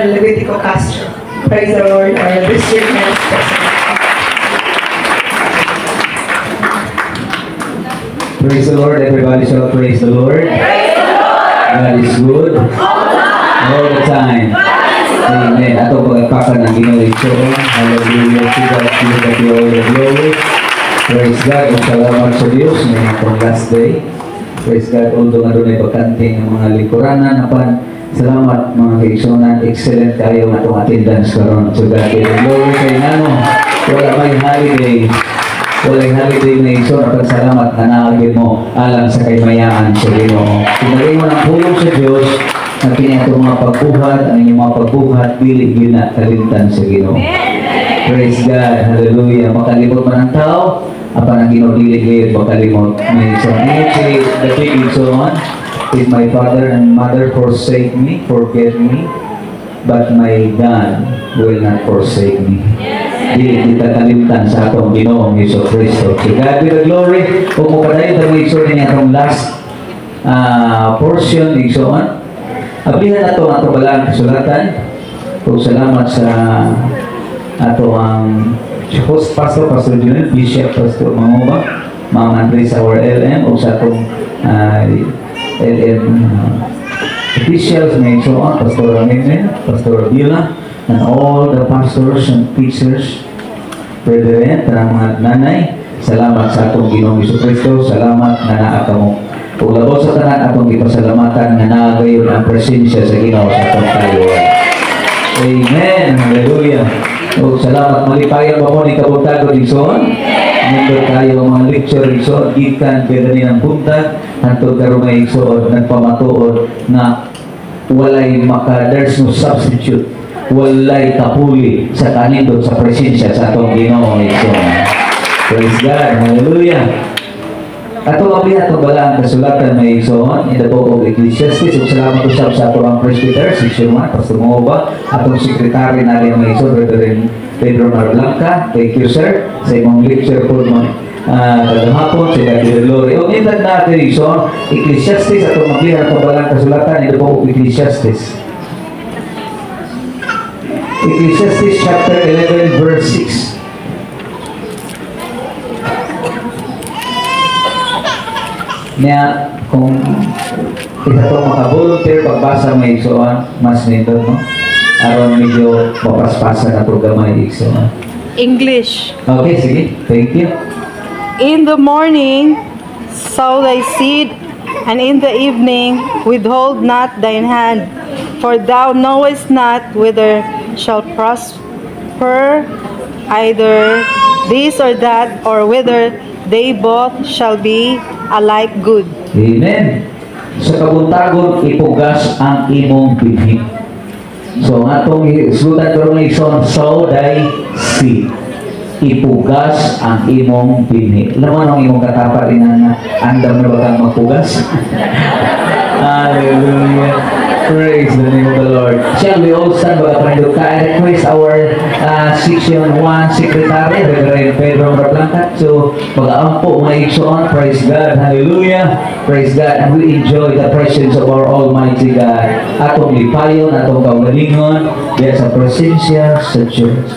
Reverend Levitico Castro. Praise the Lord, our District Men's President. Praise the Lord, everybody. So praise the Lord. Praise the Lord. God is good all the time. Amen. Ato pagpakan ang Ginoo igsoon. Hallelujah. To God be all the glory. Praise God. Ug salamat sa Dios ngayong atong last day. Praise God. Although nga dunay bakante ng mga lingkuranan, apan salamat, mga kaigsuonan, excellent kayo nga atong attendance karon. To God be the glory kay ngano wala may holiday. Walay holiday na, igsoon, apan salamat na naagin mo alang sa kaymayaan sa Ginoo. Kung mo ng pulong sa Dios na kini atong mga pagbuhat, ang inyong mga pagbuhat, dili gyud na kalimtan sa Ginoo. Praise God. Hallelujah. Makalimot man ang tao, apan ang Ginoo dili gyud makalimot. May so si the big igsoon, "If my father and mother forsake me, forget me, but my God will not forsake me." Dili kita kalimtan sa atong Ginoong Hesus Kristo. To God be the glory. Kung mopadayon ta, mga igsoon, ini atong last portion, igsoon. Ablihan nato ang atong balaang kasulatan. Ug salamat sa ato ang host pastor, Pastor Junel, Bishop Pastor Mangoba, Ma'am Andres, our LM, o sa atong LM officials, may so on, Pastor Ramine, Pastor Vila, and all the pastors and teachers, brethren, tanang mga nanay, salamat sa atong Ginoong Hesus Kristo, salamat nga naa kamo. Ug labaw sa tanan, atong gipasalamatan nga naa gayon ang presensya sa Ginoo sa atong kaliwat. Amen. Hallelujah. O salamat, malipayan ba mo ni kabuntagon, igsoon? Nindot kayo ang mga lecture, igsoon, gikan kay ng buntag hantod karon, may igsoon, nagpamatuod na walay maka there's no substitute, walay kapuli sa kanindot sa presensya sa atong Ginoo, igsoon. Praise God. Hallelujah. Ato mablihat atong balaang kasulatan, may igsoon, in the book of Ecclesiastes. Ug salamat usab sa ato ang presbyter, si Sherman, Pastor Moba, atong secretary na rin, may igsoon, Reverend Pedro Marblanca. Thank you, sir, sa imong lecture po mo kagahapon. Sa God be the glory. O nindot natin, igsoon, Ecclesiastes, atong mablihat atong balaang kasulatan in the book of Ecclesiastes. Ecclesiastes chapter 11 verse 6. Niya, kung isa to maka-volunteer pagbasa, may igsoon, mas nindot, no? Aron medyo mapaspasan na to gamay, igsoon. English. Okay, sige. Thank you. In the morning sow thy seed, and in the evening withhold not thine hand, for thou knowest not whether shall prosper either this or that, or whether they both shall be alike good. Amen. Sa kabuntagon, ipugas ang imong binhi. So, ang atong isgutan karon nga, igsoon, sow thy seed. Ipugas ang imong binhi. Alam mo ang imong katapat ina na andam na ba kang magpugas? Hallelujah. Praise the name of the Lord. Shall we all stand? Mga panindot ka? I request our Section 1 Secretary, Reverend Pedro Blanca, to mag-aampo, mga igsoon. Praise God. Hallelujah. Praise God. And we enjoy the presence of our Almighty God. Atong lipayon, atong kaugalingon, diya sa presensya sa Diyos.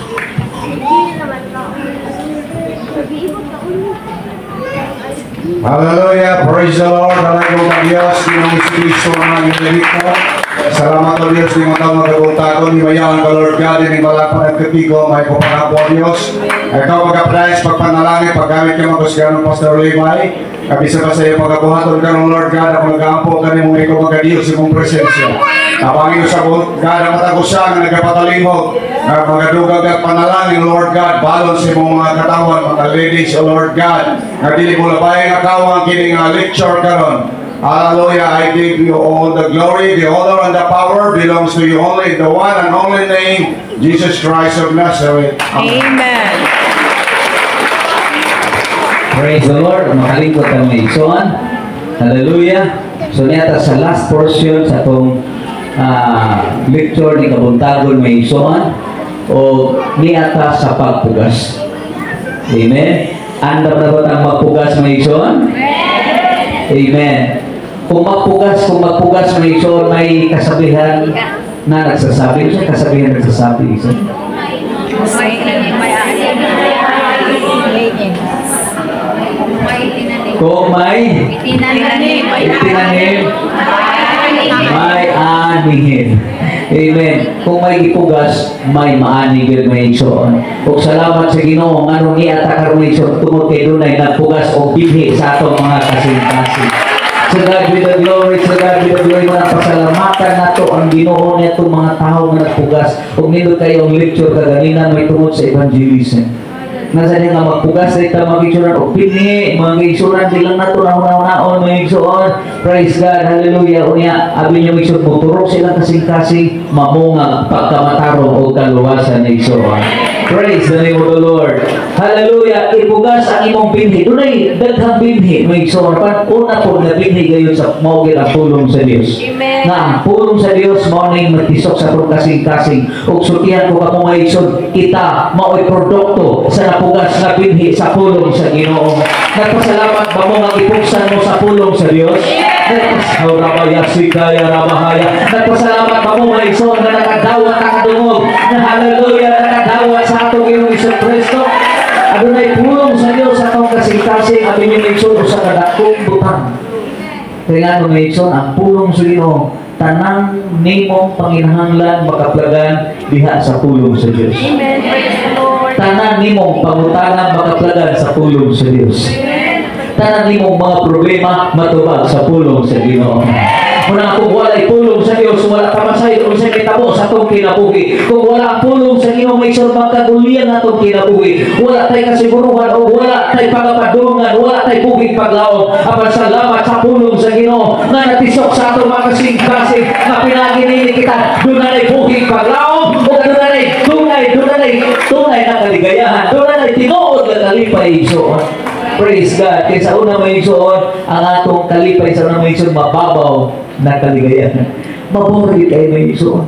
Hallelujah. Praise the Lord. Dalagong ka Diyos. Ginoong Kristo ang aming dito. Salamat o Diyos, ni mga magabuntagon, himayaan ka, Lord God, ini malakpan at katigo, may kupangapo, Diyos. Ikaw mag-apply pagpanalangin, paggamit ka mga Pastor Levi. Kabisa pa sa iyo pagabuhaton ka ng Lord God, ako nag-aampo ka nimo, ikaw magadios sa imong presensya. Tabangin sa God ang matagusan nga nagapatalingog, nga magadugag at panalangin, Lord God, balon sa imong mga katawan, mga ladies, O Lord God, nga dili mo labay nga kawang kini nga lecture karon. Hallelujah. I give you all the glory, the honor, and the power belongs to you only, the one and only name, Jesus Christ of Nazareth. Amen. Amen. Praise the Lord. Makalingkod kami. So on. Hallelujah. So niyata sa last portion sa atong lecture ni kabuntagon, may igsoon, o niata sa pagpugas. Amen. Andam na ba ang magpugas, may igsoon? Amen. Kung magpugas, may igsoon, may kasabihan Na nagsasabi, siya kasabihan nagsasabi isa. May anihin. Kung may Itinanim. Itinanim, may anihin. Amen. Kung may gipugas, may maani gyud, mga igsoon. Ug salamat sa Ginoo nganong niata karon, igsoon, tungod kay dunay nagpugas og binhi sa atong mga kasing-kasing. To God be the glory, to God be the glory. Mga pasalamatan nato ang Ginoo nitong mga tao nga nagpugas. Ug nindot kayo ang lecture kaganina may tungod sa evangelism. Nasa niya nga magpugas sa ita, mga igsunan, og binhi, mga igsunan, di lang nato nauna-unaon, mga igsuon. Praise God, hallelujah. Unya, abi niyo, igsuon, muturok silang kasing-kasing, mamunga pagkamatarong o kaluwasan ni igsuon. Praise the name of the Lord. Hallelujah. Ipugas ang imong binhi. Dunay daghang binhi, mga igsuon. Pan una po na binhi gayon sa mao gyud ang pulong sa Dios. Amen. Na ang pulong sa Dios mao ning magtisok sa atong kasing-kasing. Ug sultihan ko kamo, mga igsoon, kita mao'y produkto sa napugas nga binhi sa pulong sa Ginoo. Nagpasalamat ba mo nga gipugsan mo sa pulong sa Dios? Nagpasalamat Nagpasalamat ba mo, mga igsoon, nga nakadawat ang kadungog na hallelujah, nakadawat sa atong Ginoong Hesus Kristo? Adunay pulong sa Dios sa atong kasing-kasing, abi niyo, mga igsoon, usa ka dakong butang. Kaya nga, mga igsoon, ang pulong sa Ginoo, tanang nimong panginahanglan makaplagan diha sa pulong sa Dios. Amen. Praise the Lord. Tanan nimong pangutana makaplagan sa pulong sa Dios. Tanan nimong mga problema matubag sa pulong sa Ginoo. Muna kung walay pulong sa Dios, wala ta masayod unsay mahitabo sa atong kinabuhi. Kung wala ang pulong sa Ginoo, may sur magkagulian atong kinabuhi. Wala tay kasiguruhan o wala tay pagapadungan, wala tay buhing paglaom. Apan salamat sa pulong sa Ginoo nga natisok sa atong mga kasing-kasing nga pinaagi nini kita dunay buhing paglaom o dunay tunay na kaligayahan, dunay tinuod nga kalipay, igsoon. Praise God. Kaya sa una, mga igsoon, ang atong kalipay sa una, mga igsoon, mababaw na kaligayahan. Mabaw rin kayo, mga igsoon.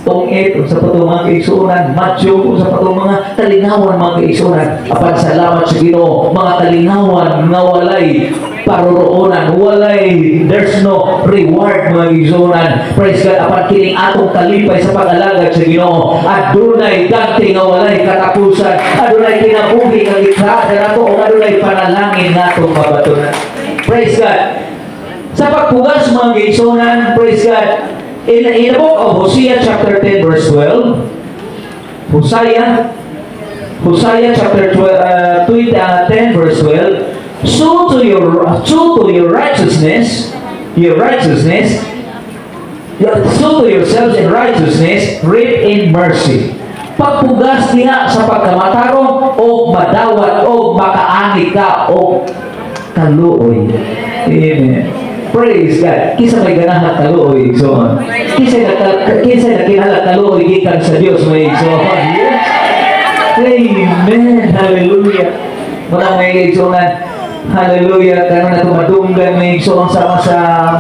Tungit sa patong mga kaigsuonan, macho sa patong mga kalingawan, mga kaigsuonan. Apan salamat sa Ginoo, mga kalingawan nga walay paroroonan, walay, there's no reward, mga kaigsuonan. Praise God, apan kining atong kalipay sa pag-alagad sa Ginoo, adunay dagti nga walay katapusan, adunay kinabuhi nga gitraha nato o adunay panalangin natong mabatunan. Praise God. Sa pagpugas, mga kaigsuonan, praise God, in the book of Hosea chapter 10 verse 12, Hosea chapter 12, 20, 10 verse 12, Sow to your righteousness, sow to yourselves in righteousness, reap in mercy." Pagpugas niya sa pagkamatarong o madawat o makaani ka o kaluoy. Amen. Praise God. Kinsa may ganahan kaluoy, igsoon? Kinsa na kinahanglan kaluoy gikan sa Dios, mga igsoon? Yes. Amen. Hallelujah. Wala, mga igsoon. Hallelujah. Karon na tumadunggan, mga igsoon, sama sa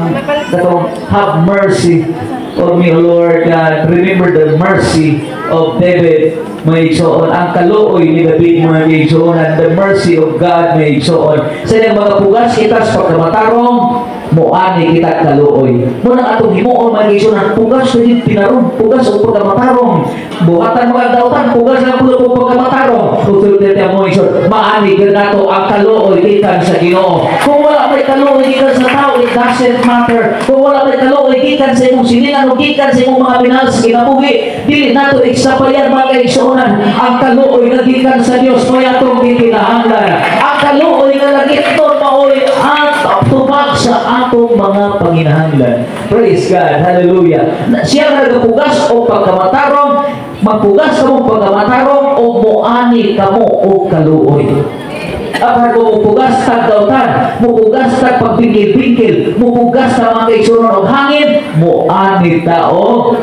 katong "Have mercy on me, O Lord God. Remember the mercy of David," mga igsoon. Ang kaluoy ni David, mga igsoon, and the mercy of God, mga igsoon. Sa iyang mga pugas kita sa pagkamatarong, moani kita kaluoy. Muna atong himuon, mga igsoon, ang pugas sa tinaron, pugas og pagkamatarong. Buhatan mga dautan, pugas lang pulo og pagkamatarong. Ug sulod mo, igsoon, maani gyud nato ang kaluoy gikan sa Ginoo. Kung wala may kaluoy gikan sa tao, it doesn't matter. Kung wala may kaluoy gikan sa imong silingan o gikan sa imong mga minahal sa kinabuhi, dili nato iksapayan, mga kaigsuonan, ang kaluoy nga gikan sa Dios may atong gikinahanglan. Ang kaluoy nga langitnon maoy at tubag sa atong mga panginahanglan. Praise God. Hallelujah. Siya nga nagapugas og pagkamatarong, magpugas kamo pagkamatarong o moani kamo og kaluoy. Apan kung mupugas tag dautan, mupugas tag pagbingkil-bingkil, mupugas ta, mga kaigsuonan, og hangin, moani ta og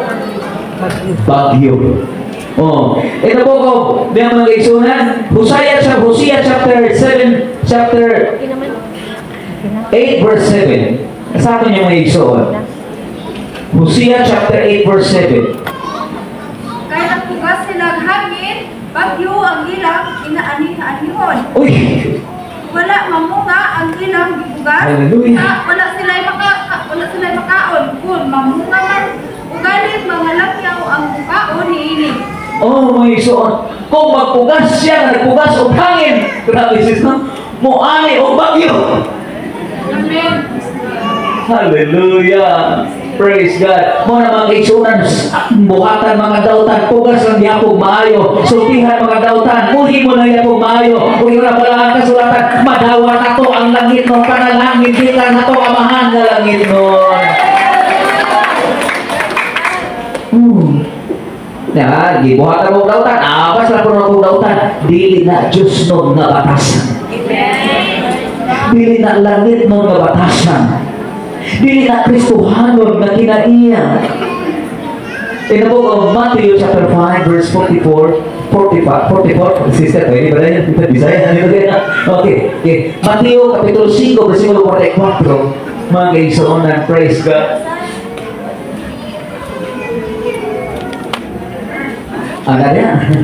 bagyo. Oh, in the book of the mga kaigsuonan, Hosea chapter 7, chapter 8 verse 7. Sa akin yung mga igsoon. Hosea chapter 8 verse 7. Kay nagpugas silang hangin, bagyo ang ilang inaani-anihon. Uy! Wala mamunga ang ilang gipugas. Hallelujah. Wala sila makaon kun mamunga man ug Ugaling mga langyaw ang mukaon niini. Oh, mga igsoon, kung magpugas siya, nagpugas og hangin, grabe sis, no? Moani og bagyo. Amen. Hallelujah. Praise God. Mo na mga igsunan, buhatan mga dautan, pugas lang gyapon maayo. Sultihan mga dautan, muhi mo na gyapon maayo. Ug ira pala ang kasulatan, madawat nato ang langit no, panalangin kita nato amahan nga langit no. Ya, gibuhatan mo dautan, apas lang puno mo dautan. Dili na Diyos no nga batasan. Dili na langit no nga batasan. Dili na Kristohanon na kinaiya. In the book of Matthew chapter 5 verse 44, 45, 44, sister, pwede ba rin? Bisaya, ano ba? Okay, okay. Mateo kapitulo 5 versikulo 44, mga kaigsuonan, praise God. Ano yan?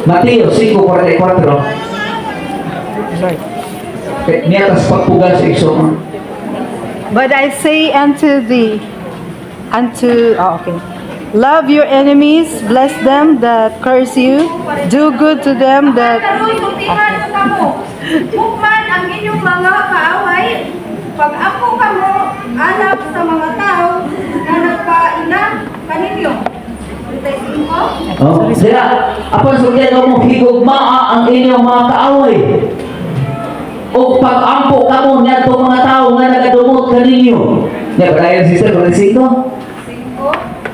Mateo 5:44. Niya tas pagpugas igsoon. But I say unto thee, love your enemies, bless them that curse you, do good to them that... Karoy sultihan kamo. Hukman ang inyong mga kaaway, pag-ampo kamo alab sa mga tao na nagpaina kaninyo. Oh, sila, apan sultihan mo higugmaa ang inyong mga kaaway. O pag-ampo kamo niadto mga tao nga nagadumot kaninyo. Nya ba sister 45?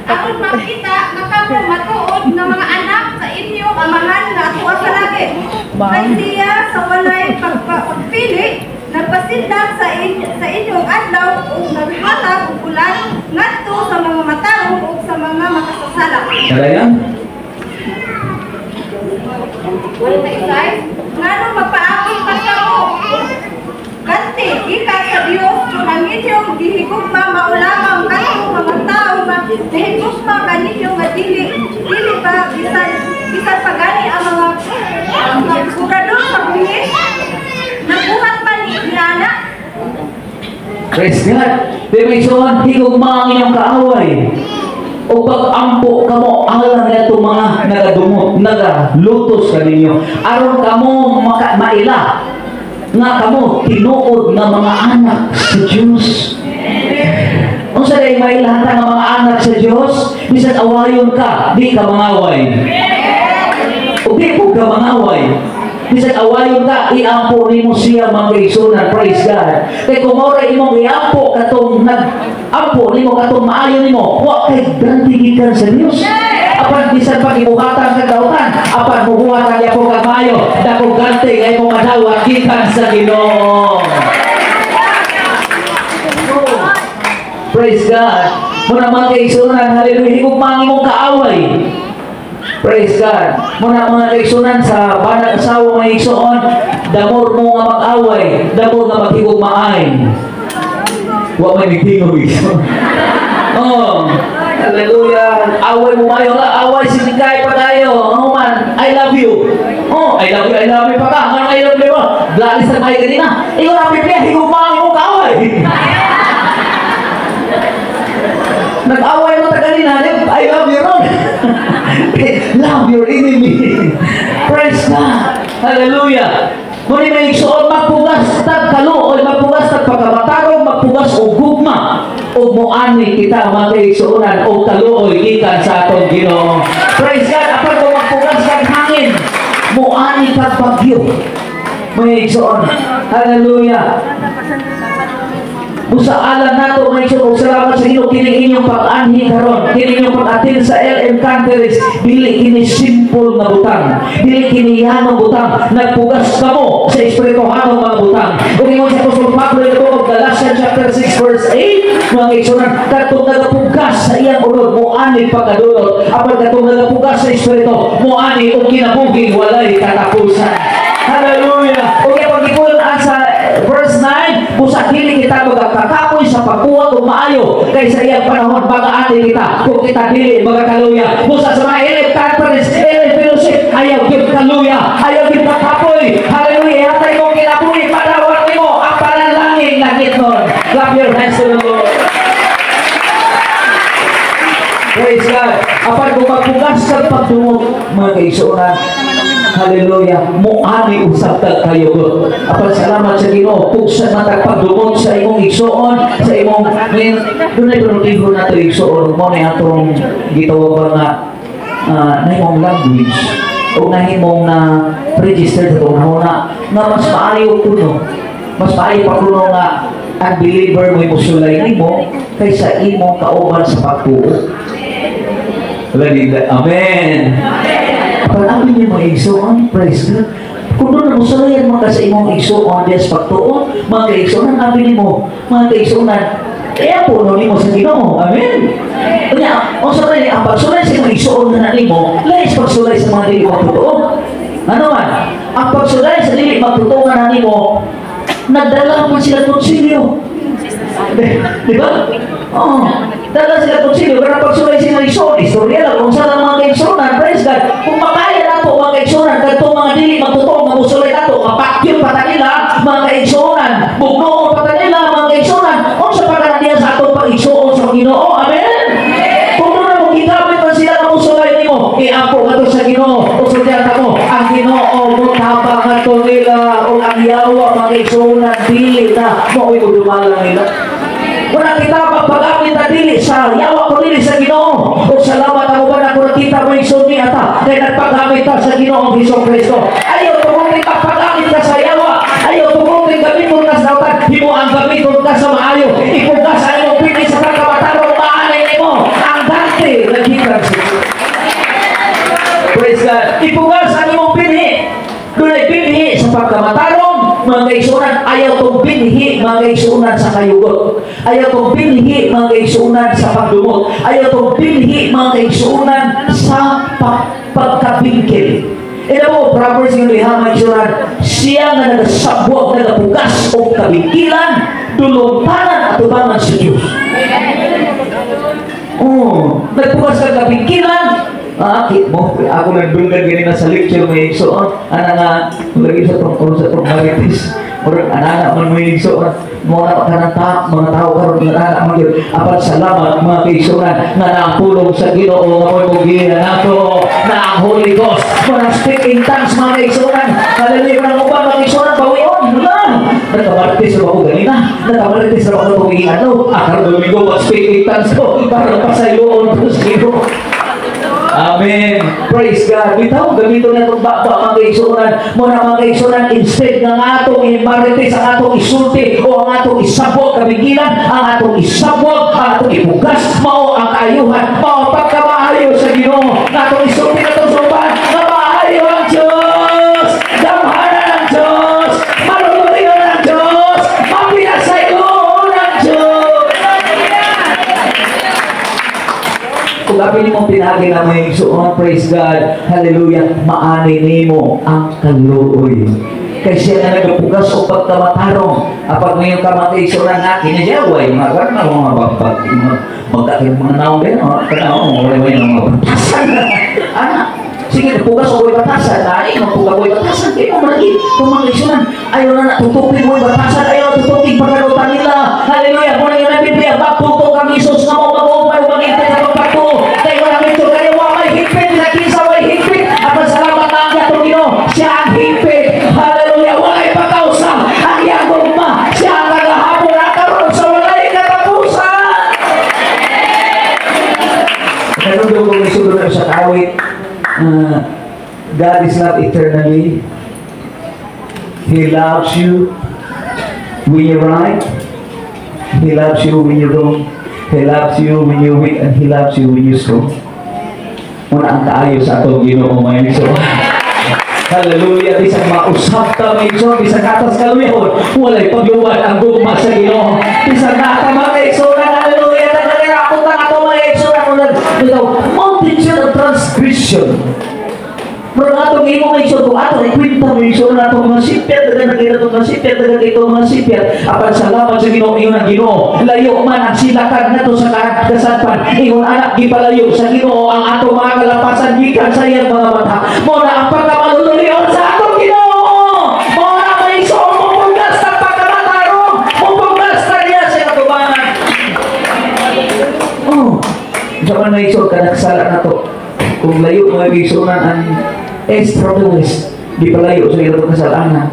Aron makita nga kamo matuod nga mga anak sa inyong amahan nga atuwa sa langit. Kay siya sa walay pagpili nagpasindak sa inyong adlaw ug naghatag og ulan ngadto sa mga matarong ug sa mga makasasala. Kaya 46. Ngano magpaakig pa kamo? Ganti gikan sa Dios kung ang inyong gihigugma mao lamang kadtong mga tawo nga gihigugma kaninyo nga dili dili pa bisan bisan pa gani ang mga kurador sa buhis nagbuhat man ni ana. Praise God. Di may higugma ang inyong kaaway. O pag-ampo kamo alang niadto mga nagadumot, nagalutos kaninyo. Aron kamo maila nga kamo tinuod nga mga anak sa Dios. Unsa day maila ta nga mga anak sa Dios? Bisan awayon ka, di ka mangaway. O di po ka mangaway. Bisan awayon ka, iampo nimo siya mga kaigsunan. Praise God. Kay kung mao ra imong iampo katong nag-ampo nimo katong maayo nimo, wa kay ganti gikan sa Dios. Apan bisan pa gibuhatan kag dautan, apan mubuhat ang yapon kag maayo, dakong ganti nga imong madawat gikan sa Ginoo. Praise God. Muna mga kaigsunan, hallelujah, higugma ang imong kaaway. Praise God. Muna mga kaigsunan sa banag asawa mga igsoon, damor mo nga mag-away, damor nga maghigugmaay. Wa may nigtingog igsoon. Oh, hallelujah. Away mo mayo nga, away sinikay pa tayo. Oh man, I love you. Oh, I love you pa ka. Ngano I love you mo? Lalis na may kanina. Ikaw na Biblia, higugma ang imong kaaway. Nag-away mo ta kanina, I love you ron. Love your enemy. Praise God. Hallelujah. Muna may igsoon, magpugas tag kaluoy, magpugas tag pagkamatarong, magpugas og gugma og moani kita mga kaigsuonan og kaluoy gikan sa atong Ginoo. Praise God. Apan kung magpugas kag hangin, moani kag bagyo. Mga igsoon. Hallelujah. Busa alam nato mga igsoon, salamat sa Ginoo kini inyong pag-anhi karon, kini inyong pag-atin sa LM Conference, dili kini simple nga butang, dili kini yanong butang, nagpugas kamo sa espirituhanong mga butang. Ug ingon sa Apostol Pablo in the book of Galatians chapter 6 verse 8, mga igsoon, kadtong nagapugas sa iyang unod moani pagkadulot, apan kadtong nagapugas sa espiritu moani og kinabuhing walay katapusan. Hallelujah. Ug pag-ipon sa verse 9, busa dili kita magkakapoy sa pagbuhat og maayo kay sa iyang panahon pag-aani kita kung kita dili magakaluya. Busa sa mga LM Conference, LM Fellowship, ayaw gyud kaluya, ayaw gyud makapoy. Hallelujah. Hatay mo kinabuhi, padawat nimo ang panalangin langit nun. Clap your hands to the Lord. Apan kung magpugas kag pagdumot, mga kaigsuonan, hallelujah, muani usab tag kayugot. Apan salamat sa Ginoo, pugsa man tag pagdumot sa imong igsuon, sa imong dunay panultihon nato igsuon, mo ni atong gitawag ba nga nahimong language o nahimong na register sa atong huna nga mas maayo kuno, mas maayo pa kuno nga ang believer mo musulay nimo kaysa imong kauban sa pagtuo. Amen. Pag-amin niyo mga igsoon, praise God. Kung doon musulayan mo ka sa imong igsoon diya sa pagtuo, mga kaigsuonan, amin nimo, mga kaigsuonan, kaya po no nimo sa Ginoo. Amen. Kanya, unsa man ang pagsulay sa imong igsoon na nimo, lahi sa pagsulay sa mga dili magtotoo. Ano man? Ang pagsulay sa dili magtotoo nga nimo, nagdala man sila konsilyo. Di ba? Oo. Dala sila konsilyo, pero pagsulay sa imong igsoon, istorya lang kung saan ang mga kaigsuonan, praise God. Kung makaya na po mga kaigsuonan, kadtong mga dili magtotoo nga musulay nato, mapakyon pa ta nila mga kaigsuonan, bugnoon pa ta nila mga kaigsuonan, unsa pa kana diya sa atong pag-igsuon sa Ginoo? Amen. Kung doon na mo gigamit man sila nga musulay nimo, iampo ngadto sa Ginoo, usultihan ta mo, ang Ginoo motabang ngadto nila ug ang yawa mga kaigsuonan dili na mao'y mudumalang nila. Wala kita magpagamit na dili sa yawa ko dili sa Ginoo. Ug salamat ako ba na kung nakita mo igsoon ni ata kay nagpagamit ta sa Ginoong Hesus Kristo. Ayaw tungod magpagamit ka sa yawa. Ayaw tungod gamiton ka sa dautan, himo ang gamiton ka sa maayo. Ipugas ang imong pili sa pagkamatarong maanay nimo. Ang dante naghikan sa Praise God. Ipugas ang imong binhi. Dunay binhi sa pagkamatarong, mga kaigsuonan, ayaw tong binhi, mga kaigsuonan, sa kayugot. Ayaw tong binhi, mga kaigsuonan, sa pagdumot. Ayaw tong binhi, mga kaigsuonan, sa pagkabingkil. Ina mo, Proverbs yung liha, mga kaigsuonan, siya nga nagasabwag, nagapugas o kabingkilan, dulongtanan at ubangan sa Diyos. Oh, nagpugas ka kabingkilan, akit mo, ako nagdunggan ganina sa lecture may igsoon, ana nga, lagi sa tong marites, murag anana man mo igsoon, mo na ka ng mga tao karon nga ana man gyud. Apan salamat mga kaigsuonan nga naapulong sa Ginoo nga mo'y mugiya nato na ang Holy Ghost mo na speak in tongues mga kaigsuonan. Hallelujah, mga uban mga kaigsuonan bawion lang. Nagkamarites ra ako ganina, nagkamarites ra ako tuwing ano, karon Domingo mag-speak in tongues ko para pasayloon ko sa Ginoo. Amen. Praise God. Bitaw, gamiton na itong baba mga kaigsuonan. Muna mga kaigsuonan, instead nga atong imarites, ang atong isulti, o ang atong isabog kabigilan, ang atong isabog, ang atong ibugas, mao ang kaayuhan, mao ang pagkamaayo sa Ginoo. Ang atong isulti na itong sumbahan, nga maayo ang Diyos! Damhanan ang Diyos! Maluluyon ang Diyos! Mapinasayloon ang Diyos! Kung gabi nimong pinagi na may igsuon, praise God, hallelujah, maani nimo ang kaluoy. Kay siya nga nagapugas o pagkamatarong. Apag ngayon ka mga kaigsuonan nga, kinajaway, mga ganun, mga bagbag, mga mga naong din, mga kanaong, mga walay mga batasan. Ana, sige, nagpugas o ko'y batasan, ay, magpugas ko'y batasan, kaya mo malagi, kung mga kaigsuonan, ayaw na natutukin mo'y batasan, ayaw na tutukin pagkalutan nila. Hallelujah, muna yun ang Biblia, magtutok ang Isus nga mo mag-uupay, mag-intay sa pagpagtuo. Kaya wala medyo kayo, wa may higpit, nakisa may higpit. At salamat na ang gatong Ginoo, siya ang higpit. Hallelujah, walay pagkausa, ang iyang gugma, siya ang nagahapon at karon sa walay katapusan. Kanong kung isulod na sa kawit, God is not eternally. He loves you when you're right. He loves you when you're wrong. He loves you when you're weak, and He loves you when you're strong. Muna ang kaayo sa atong Ginoo mga igsoon. Hallelujah! Bisag mausap ta mga igsoon, bisag atas kaluyahon, walay pagluwad ang gugma sa Ginoo. Bisag nata mga igsoon, hallelujah! Nagkakapot ang ato mga igsoon, bitaw, multitude of transgression. Pero atong imo mga igsoon, kung atong ikwenta mga igsoon na atong mga sipyat, dagan na itong mga sipyat, dagan ito mga sipyat. Apan salamat sa Ginoo, ingon ang Ginoo. Layo man ang silakan nato sa kasadpan. Ingon anak, gipalayo sa Ginoo ang atong mga kalapasan gikan sa iyang mga mata. Mo na ang pagkamaluluyon sa atong Ginoo. Mo na mga igsoon, mupugnas sa pagkamatarong, mupugnas na niya sa katubangan. Oh, sa mga igsoon, kanagsala na nato. Kung layo mga kaigsunan ang east from the west, di pa layo sa ilang kasalanan.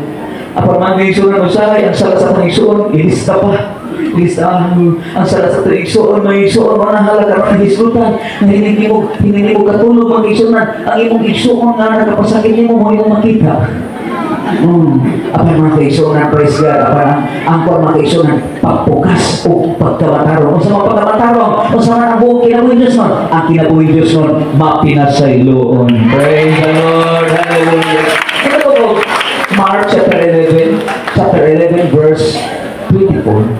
Apan mga kaigsunan, usahay ang sala sa atong igsuon, ilista pa. Ilista ang sala sa atong igsuon, mga igsuon, mga halaga mga hisgutan, nga hindi mo katulog, mga igsuonan, ang imong igsuon nga nakapasakit nimo mo imong makita. Apan mga kaigsuonan, praise God, apan ang kuwan, mga kaigsuonan, pagpugas o pagkamatarong. Unsa man pagkamatarong? Unsa man ang buong kinabuhi Diyos nun? Ang kinabuhi Diyos nun, mapinasayloon. Praise the Lord. Hallelujah. Ano po? Mark chapter 11, chapter 11 verse 24,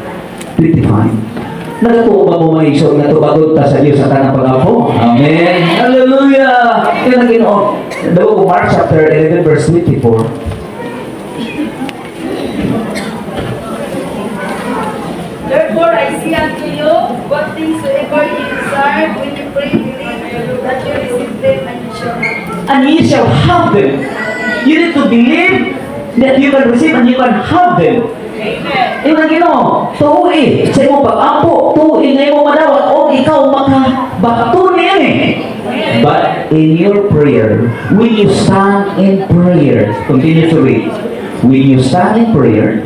25. Nagatuo ba mo, mga igsoon, nga tubagon ta sa Diyos sa tanang pag-ampo? Amen. Hallelujah! Yan ang Ginoo. Daw ko Mark chapter 11 verse 24. Therefore I say unto you, what things soever ye desire when you pray, believe that you receive them, and you shall have them. And ye shall have them. You need to believe that you can receive and you can have them. Amen. Ingon ang Ginoo, tuoi sa imong pag-ampo, tuoi nga imong madawat o ikaw makabato niya eh. But in your prayer, when you stand in prayer, continue to read. When you stand in prayer,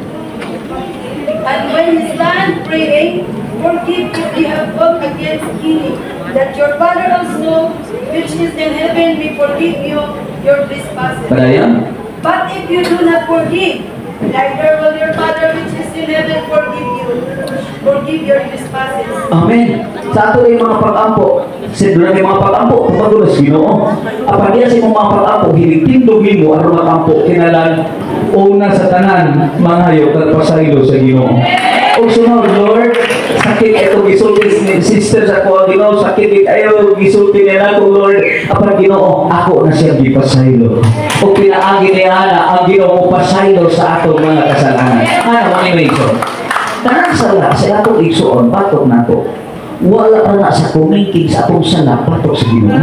And when you stand praying, forgive if you have aught against any, that your Father also, which is in heaven, may forgive you your trespasses. Padayon? But if you do not forgive, neither will your Father which is in heaven forgive your trespasses. Amen. Sa ato yung mga pag-ampo, sa doon mga pag-ampo, tumagulo sa Ginoo. Apan diya sa imong mga pag-ampo, hinigtindog nimo aron makampo, kinalan una sa tanan, mangayo kag pasaylo sa Ginoo. O sunod, Lord, sakit ito gisulti ni sister sa ako, Ginoo, sakit ayo gisulti niya nako, Lord. Apan Ginoo, ako na siyang gipasaylo. O pinaagi niya ana ang Ginoo mo pasaylo sa atong mga kasalanan. Ano man ito? Tanang sala sa atong igsuon, batok nato. Wala pa na sa kumingking sa atong sala, batok sa Ginoo.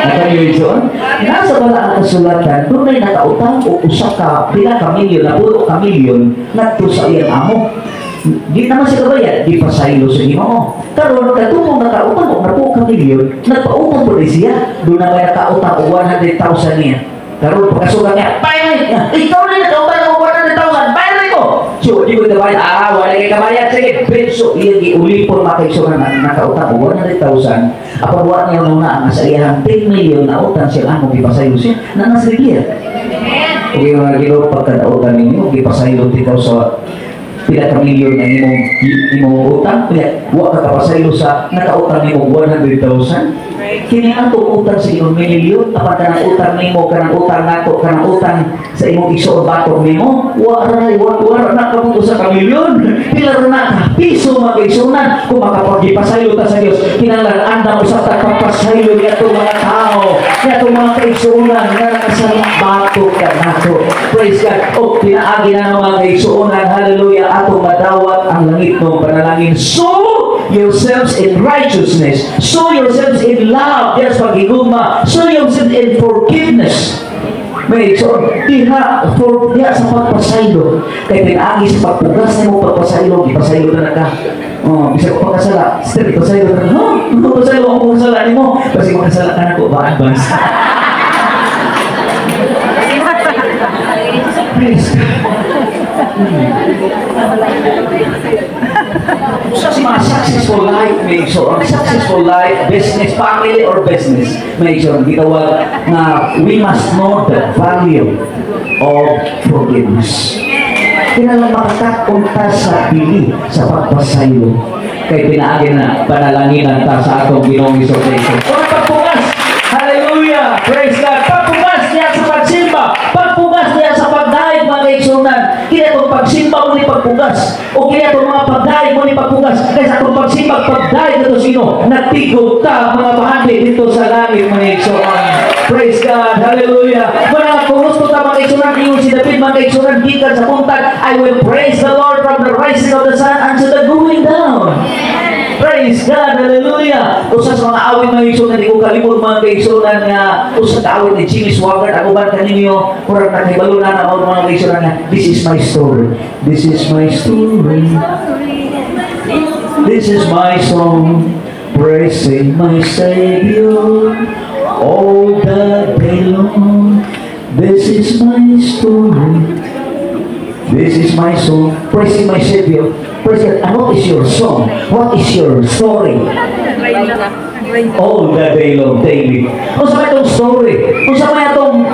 Nakayo, igsuon? Nasa bala ang kasulatan, dunay nakautang o usa ka pila ka milyon, napulo ka milyon, ngadto sa iyang amo. Di naman siya kabayad, di pasaylo sa Ginoo. Karon kadtong nakautang og napulo ka milyon, nagpautang po siya, doon na may nakautang og 100,000 niya. Karon pagkasugat niya, bayad! Ikaw na nakautang og 100,000, bayad ko! So, di ko kabayad, ah, wala kay kabayad, sige, penso, iyang giulipon, mga kaigsuonan, na nakautang og 100,000, apan wa niya nuna ang sa iyang 10 million na utang siya amo gipasaylo siya, na nasa Biblia. Okay, mga Ginoo, pagkadautan ninyo, gipasaylo ikaw sa pila ka milyon ang imong utang, kaya wa ka kapasaylo sa nakautang nimo 100,000. Kini atong utang sa imong milyon, apan kanang utang nimo, kanang utang nato, kanang utang sa imong igsoon batok nimo, wa ra wa wa ra na kabot usa ka milyon. Pila ra na ka piso, mga kaigsuonan, kung makapagipasaylo ta sa Dios, kinahanglan andam usab ta pagpasaylo niadtong mga tao, niadtong mga kaigsuonan nga nakasala batok ka nato. Praise God. O pinaagi na ng mga kaigsuonan, hallelujah, atong madawat ang langit ng panalangin. Sow yourselves in righteousness. Sow yourselves in love. Yes, paghigugma. Sow yourselves in forgiveness. May so diha for diha sa pagpasaylo kay pinaagi sa pagpugas nimo pagpasaylo, gipasaylo na ka. Oh, bisag ko pagkasala, sister, gipasaylo na. Huh? Pagpasaylo ako kasala nimo. Kasi makasala ka nako ba advance. Praise God. Sa mga successful life, may so ang successful life, business, family or business, may so gitawag nga we must know the value of forgiveness. Kinahanglan makakat-on ta sa bili sa pagpasaylo. Kay pinaagi na panalanginan ta sa atong Ginoong Hesus Kristo. Unang pagpugas. Hallelujah! Praise God! Pagpugas niya sa pagsimba, pagpugas niya sa pagdayeg, mga kaigsuonan. Kini atong pagsimba mo ni pagpugas o kini atong mga pagdayeg mo ni pagpugas. Kay sa atong pagsimba, pagdayeg nato sino, nagtigog ta mga bahandi dito sa langit, mga kaigsuonan. Praise God! Hallelujah! Mga kung gusto ta, mga kaigsuonan, ingon si David, mga kaigsuonan, gikan sa buntag, "I will praise the Lord from the rising of the sun unto the going down." Praise God! Hallelujah! Usa sa mga awit, mga kaigsuonan, di ko kalimot, mga kaigsuonan, nga usa ka awit ni Jimmy Swaggart. Ako ba kaninyo, murag nakahibalo na na mga kaigsuonan nga, "This is my story. This is my story. This is my song. Praising my Savior all the day long. This is my story. This is my song. Praising my Savior. Praise God. And what is your song? What is your story? All the day long, daily. Unsa may itong story? Unsa may itong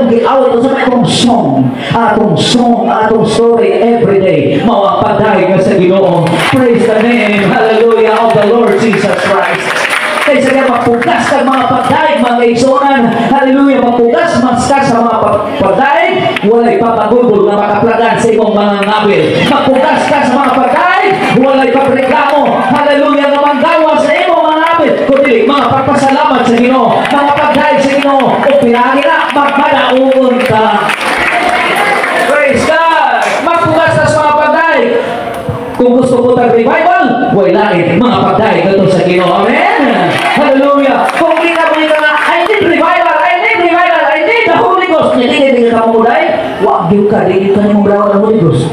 giawit? Unsa may itong song? Atong song, atong story every day. Mao ang pagdayeg nga sa Ginoo. Praise the name, hallelujah, of the Lord Jesus Christ. Kaysa kaya mapugas kag mga pagdayeg, mga kaigsuonan. Hallelujah, mapugas mas ka sa mga pagdayeg, walay papagulgol nga makaplagan sa imong mga ngabil. Mapugas ka sa mga pagdayeg, walay papreklamo. Hallelujah, nga manggawa sa imong mga ngabil. Kundi mga pagpasalamat sa Ginoo, mga pagdayeg sa Ginoo, o pinaagi na, magmadaugon ka. Praise God! Mapugas ka sa mga pagdayeg. Kung gusto ko tag revival, way lain mga pagdayeg ngadto sa Ginoo. Amen. Hallelujah. Kung di ka mo nga, "I need revival, I need revival, I need the Holy Ghost." Hindi di ka mo dai, wa gyud ka, di gyud ka nimo brawon ang Holy Ghost.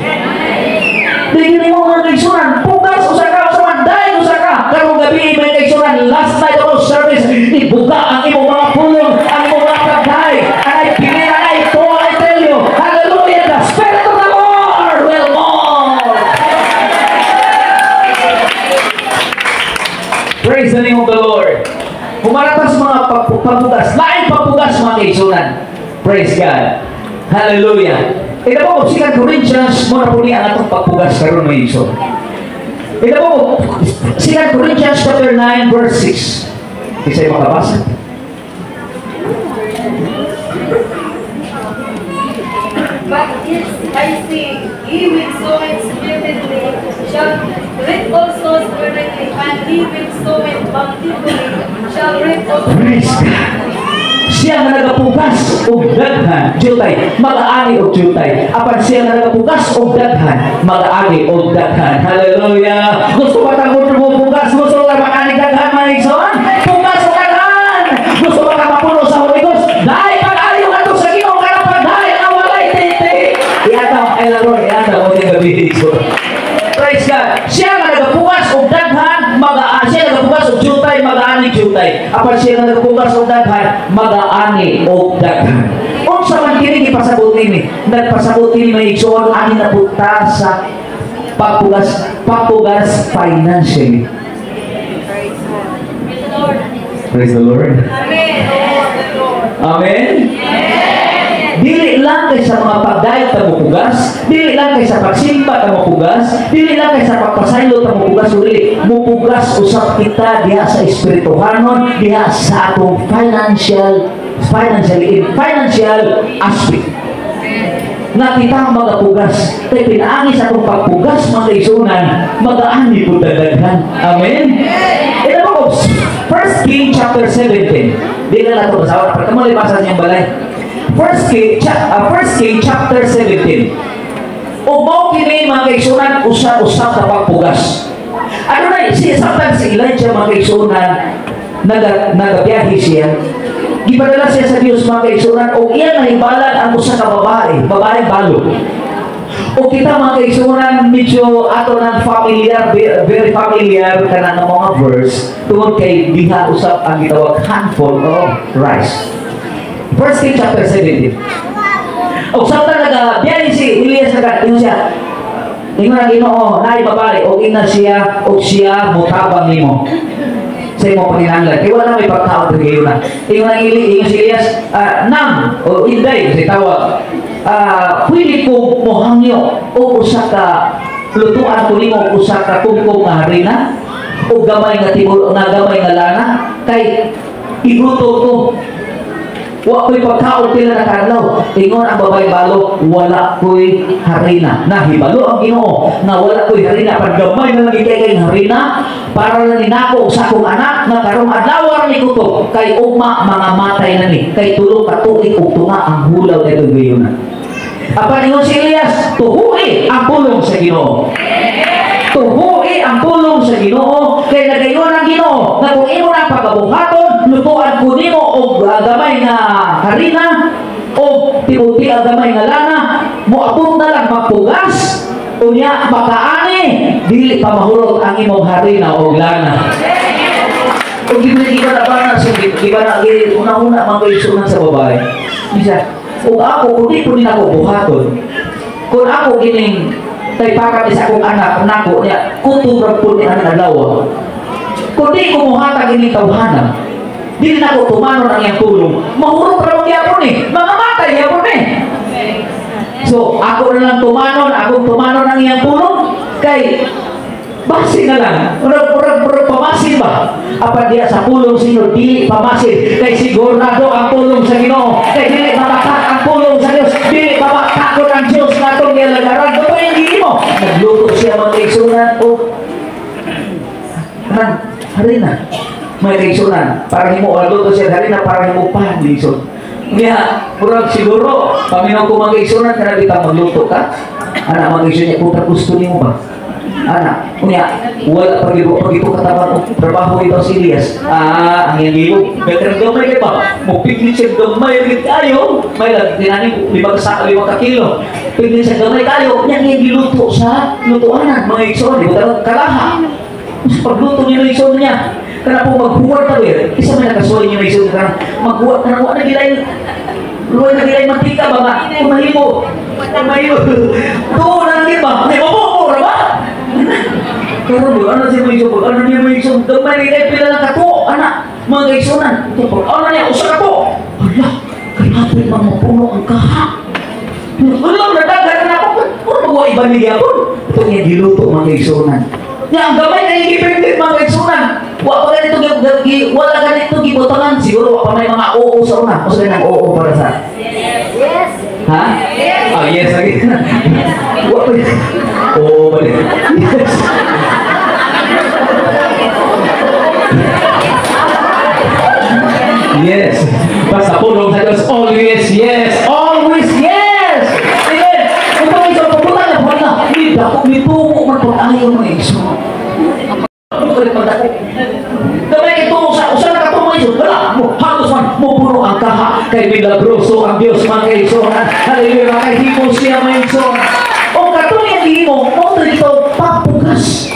Di gyud nimo mga kaigsuonan, pugas usa ka usa man dai usa ka. Karong gabi may kaigsuonan, last night of service, ibuka ang imong mga pulong, ang imong mga pagdayeg. And I believe and I to I tell you, hallelujah, the Spirit of the Lord will move. Praise the name of the Lord. Humaratas mga pagpugas. Lain pagpugas, mga kaigsuonan. Praise God. Hallelujah. Ito po, 2 Corinthians, muna po niya ang atong pagpugas karon, mga igsoon. Ito po, 2 Corinthians chapter 9 verse 6. Isa yung makabasa. But this I say, he which soweth sparingly shall reap also sparingly, and he which soweth bountifully shall reap also Praise God. Bountifully. Siya nga nagapugas og daghan, jutay, magaani og jutay. Apan siya nga nagapugas og daghan, magaani og daghan. Hallelujah. Gusto ba tang mo pugas? Gusto ka makaani daghan, mga igsoon? Pugas og daghan. Gusto ba ka mapuno sa Holy Ghost? Dai pag-ayo ngadto sa Ginoo kana pagdayeg nga walay titi. Iataw ay laro, iataw mo din gabi, igsoon. Praise God. Siya nga nagapugas og daghan, magaa siya nagapugas og jutay, magaani jutay. Apan siya nga nagapugas og daghan, magaani og daghan. Unsa man kini gipasabot nini? Nagpasabot kini, may igsoon, ani na punta sa pagpugas, pagpugas financially. Praise the Lord. Amen. Amen. Dili lang kay sa mga pagdayeg ta mopugas, dili lang kay sa pagsimba ta mopugas, dili lang kay sa pagpasaylo ta mopugas, dili mopugas usab kita diha sa espirituhanon, diha sa atong financial financial in financial aspect nga kita magapugas kay pinaagi sa atong pagpugas, mga kaigsuonan, magaani pud daghan. Amen. Ito po, First King chapter 17. Di na nato basawa para kamo basa niyang balay. First King chapter 17. O mao kini, mga kaigsuonan, usa-usa ka pagpugas. Ano na si sometimes si Elijah, mga kaigsuonan, nagabiyahe siya. Gipadala siya sa Dios, mga kaigsuonan, og iyang nahibalan ang usa ka babae, babae balo. O kita, mga kaigsuonan, medyo ato nang familiar, very familiar kana nga mga verse tungod kay diha usab ang gitawag handful of rice. First King chapter 17. O samtang naga biyahe si Elias, naga ingon siya, ingon ang Ginoo, naay babae og ina siya og siya motabang nimo sa imong panginahanglan. Kay wala na may pagkaon diri kayo na. Ingon ang Ili, ingon si Elias, "Nang o inday," si tawag. "Pwede ko mohangyo o usa ka lutuan ko nimo og usa ka kumkum nga harina o gamay nga tibol nga gamay nga lana kay igutom ko. Wa ko'y pagkaon pila na kadlaw." Ingon ang babae balo, "Wala ko'y harina." Nahibalo ang Ginoo nga wala ko'y harina. Paggamay na lang kay harina, para na ninako sa akong anak nga karong adlaw ra ni kutob kay ugma mga matay na ni. Kay 3 ka tuig ug tunga ang hulaw nito gayon. Apan ingon si Elias, "Tuhui ang pulong sa Ginoo. Tuhui ang pulong sa Ginoo," kay nagayon ang Ginoo nga kung imo nang pagabuhaton, lutuan ko nimo og gamay nga harina og tibuti ang gamay nga lana, moabot na lang mapugas, unya makaani, dili pa mahurot ang imong harina og lana. O giba na ba na, so giba na, una-una mga kaigsunan sa babae. Bisa, kung ako, kung di po din ako buhaton, kung ako gining taypaka sa akong anak, nako niya, kuturag po ni anak adlaw. Kung di ko muhatag ining tawhana, di na ako tumanon ang iyang tulong, mahurot ra mong yapon eh, mga matay yapon eh. So, ako na lang tumanon, akong tumanon ang iyang pulong, kay basi na lang, murag pamasin ba? Apan diya sa pulong Sinod, dili pamasin, kay sigurado ang pulong sa Ginoo, kay dili matakak ang pulong sa Dios, dili matakot ang Dios na itong nilagaran. Ito yung hindi mo. Nagluto siya mga kaigsunan o harina. Mga kaigsunan, para himo, nagluto siya harina para himo pan, lisod. Niya, murag siguro, paminaw ko mga kaigsunan, kana bitang magluto ka? Anak, mga kaigsunan, kung gusto nimo ba? Anak, unya, wala pag-ito katabang trabaho ito si Elias. Ah, ang iyang ilog. Better gamay ka ba? Mupigli siya gamay rin tayo. May lang, tinani, 5 ka kilo. Pigli siya gamay tayo. Nya iyang giluto sa lutuanan. Mga igsoon, di ba talagang kalaha? Sa pagluto niyo ng igsoon niya, kana po maghuwad ta ber. Isa may nakasuway niyo ng igsoon kana maghuwad kana wa na gilay. Luway na gilay mantika ba nga? Kung mahimo. Kung mahimo. Tuo na lang ba? May mabuo ra ba? Pero ano siya mo isog? Ano niya mo isog? Gamay kay pila lang katuo, anak. Mga kaigsunan. Ito po. Ano niya? Usa ka to. Hala, kalapit man mapuno ang kaha. Wala, nadaghan na ako. Puro magawa iba ni gyapon. Ito niya giluto mga kaigsunan. Nga ang gamay na igipindit mga kaigsunan. Wa pa ganito wala ganito gibutangan siguro wa pa may mga oo sa una. Usa ganang oo para sa. Yes. Ha? Yes. Ah, yes lagi. Wa pa. Oo ba Yes. Yes. Basta pulong sa Diyos, always yes. Always yes. Amen. Kung pa isang pabutan na, wala. Hindi dako, nitumo man pag-ayaw mga igsoon. Pagdako. Gamay kay tumo sa usa na katumo igsoon. Wala. Mo halos man mupuno ang kaha kay milagroso ang Dios mga kaigsoon. Hallelujah. Kay himo siya mga igsoon. O katong iyang himo, mo dito papugas.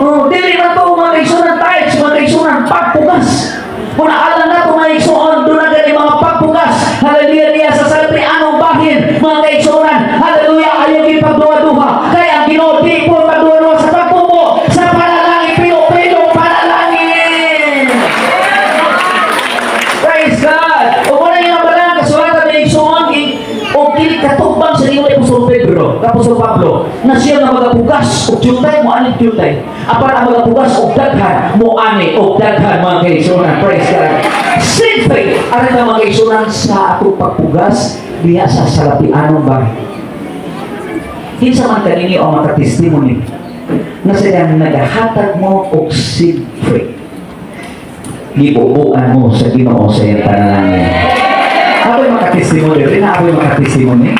Oh, dili man to mga kaigsunan tithes, mga kaigsunan pagpugas. Kung naalam na ito mga kaigsunan, doon na gani mga pagpugas. Hallelujah niya sa salpianong bahin, mga kaigsunan. Hallelujah, ayaw ipagduha-duha. Kaya ang Ginoo di po pagduha-duha sa pagpupo, sa panalangin, pilo-pilo panalangin. Praise God. O kung na yung nabalang, kasulatan ni igsuon, o dili katubang sa Ginoo ni Apostol Pedro, Apostol Pablo, na siya nga magapugas og jutay mo ani jutay. Apan ang magapugas og daghan mo ani og daghan mga kaigsunan. Praise God. Seed faith aron mga kaigsunan sa atong pagpugas diha sa salapianong bahay. Kinsa man kaninyo ang makatestimony na sila nagahatag mo og seed faith. Gibubuan mo sa Ginoo sa iyang panalangin. Ako'y makatestimony rin, ako'y makatestimony.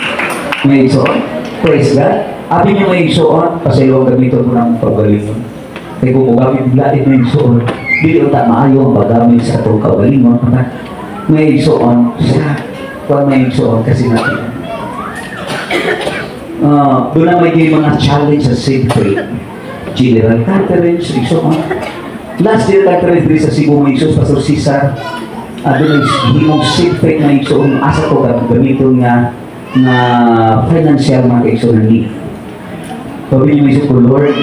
May igsoon. Praise God. Abi niyo may igsoon, pasaylo ang gamiton mo ng paggalingon. Kaya kung ugamit lain may igsoon, dili unta maayo ang paggamit sa atong kaugalingon. May igsoon sa kung may igsoon kasi natin. Doon na may mga challenge sa seed faith. General Conference, igsoon. Last year conference diri sa Cebu may igsoon, Pastor Cesar. Doon ay himong seed faith na igsoon asa to gamiton nga na financial mga kaigsunan ni. Sabi niyo isip ko, Lord,